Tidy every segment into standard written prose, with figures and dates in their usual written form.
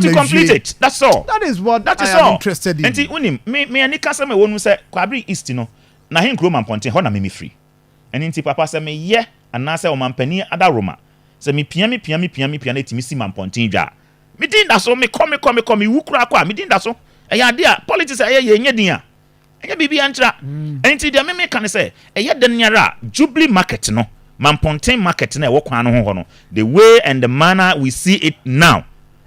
have to complete it, that's all. That is what That is I am all. interested in. Nti wonim, me ani ka sɛm a ɛwɔ no sɛ Kwabere East no na henkuro Mampɔnten hɔ na me mefiri. Ɛno nti papa, sɛ meyɛ anaasɛ ɔmampanin adaworoma sɛ mepia mepia mepia mepia na ɛtumi si Mampɔnten dwa a, me din da so. Mekɔ mekɔ mekɔ, mewu koraa kɔ a, me din da so. Ɛyɛ ade a politics a ɛyɛ yɛ ɛnyɛ din a ɛnyɛ biribi antra. Ɛno nti deɛ meme ka ne sɛ ɛyɛ dɛn ara a, Jubilee Market no, Mampɔnten Market no a ɛwɔ kwan no ho hɔ no, the way and the manner we see it now,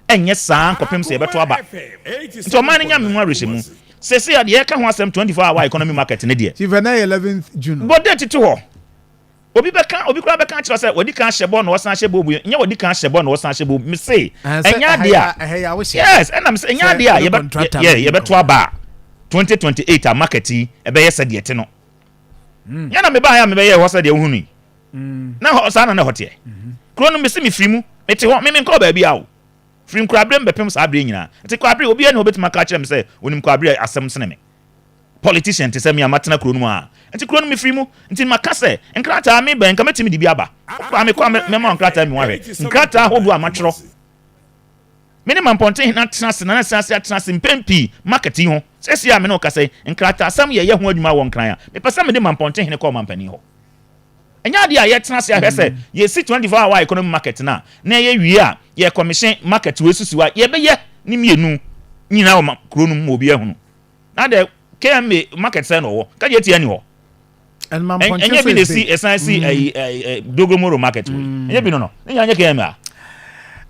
ɛnyɛ saa nkɔpem sɛ yɛbɛto aba. Nti ɔman no nya me ho awerɛhyɛmu sɛsei a deɛ yɛka ho asɛm, 24 hour economy market ne deɛ Chief, ɛnɛ yɛ 11th June. Bɔ date to hɔ. Obi bɛka, obi koraa bɛka kyerɛ sɛ wɔdi kan ahyɛ bɔ na wɔsan ahyɛ bɔ bu. Nyɛ wɔdi kan ahyɛ bɔ na wɔsan ahyɛ bɔ. Me se ɛnyɛ adeɛ a, yes, ɛnam sɛ ɛnyɛ adeɛ a yɛbɛto aba a 2028 a market yi ɛbɛyɛ sɛ deɛ te no. Yɛn na meba yɛ a mebɛyɛ hɔ sɛ deɛ wohunu yi na hɔ saa na hɔ teɛ. Kuro no mesi mefiri mu, mete hɔ, meme nkɔɔ baabi a o firi nkurabere mbɛpem saa abere nyinaa. Nti Kwabere, obiara ne obɛtumi aka kyerɛ me sɛ onim Kwabere asɛm sene me, politician te sɛ me a matena kuro no mu a. Nti kuro no mefiri mu, nti maka sɛ nkrataa me bɛn nka mɛtumi de bi aba koraa. Mekɔ a mɛma nkrataa mi wahwɛ nkrataa ahodoɔ a matwerɛ. Me ne Mampɔnten hena tena ase na na ase atena ase mpɛn pii market yi ho. Sɛsi a me ne wo kasa yi, nkrataa asɛm yɛyɛ ho adwuma wɔ Nkran a mepɛ sɛ mede Mampɔnten hene kɔɔ mampanin hɔ. Ɛnyɛ adeɛ a yɛtena ase ahwɛ sɛ yɛsi 24 hour economy market no a na ɛyɛ wie a yɛ commission market wɔ esusi hɔ a yɛbɛyɛ ne mmienu nyinaa wɔ kuro no mu ma obi ahunu. Na de KMA market sɛ na ɔwɔ kagye tia ni hɔ, ɛnyɛ bi na esi ɛsan si ɛyi ɛyi Dogomoro market wɔ yi, ɛnyɛ bi no ne nyinaa nyɛ KMA.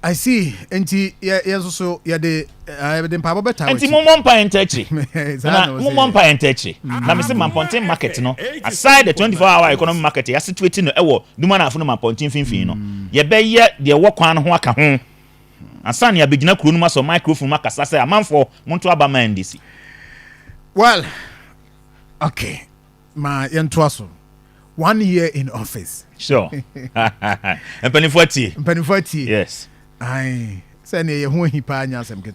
I see. Nti yɛ nso so yɛde mpaebɔ bɛta. Nti mo mɔ mpa yɛn ntɛ akyire na mo mɔ mpa yɛn ntɛ akyire na mesi Mampɔnten market no, aside the 24 hour economy market yɛ situate no ɛwɔ Dumanafo no Mampɔnten mfimfini no, yɛbɛyɛ deɛ ɛwɔ kwan no ho aka ho ansa ne abɛgyina kuro no mu asɔ microphone mu akasa sɛ amanfoɔ monto aba ma NDC. Well, okay, ma yɛntoa so. One year in office. Sure, mpanimfoɔ atie. Mpanimfoɔ atie. Yes. Ayi sɛnea yɛ ho ahi paa nya asɛm ketewa.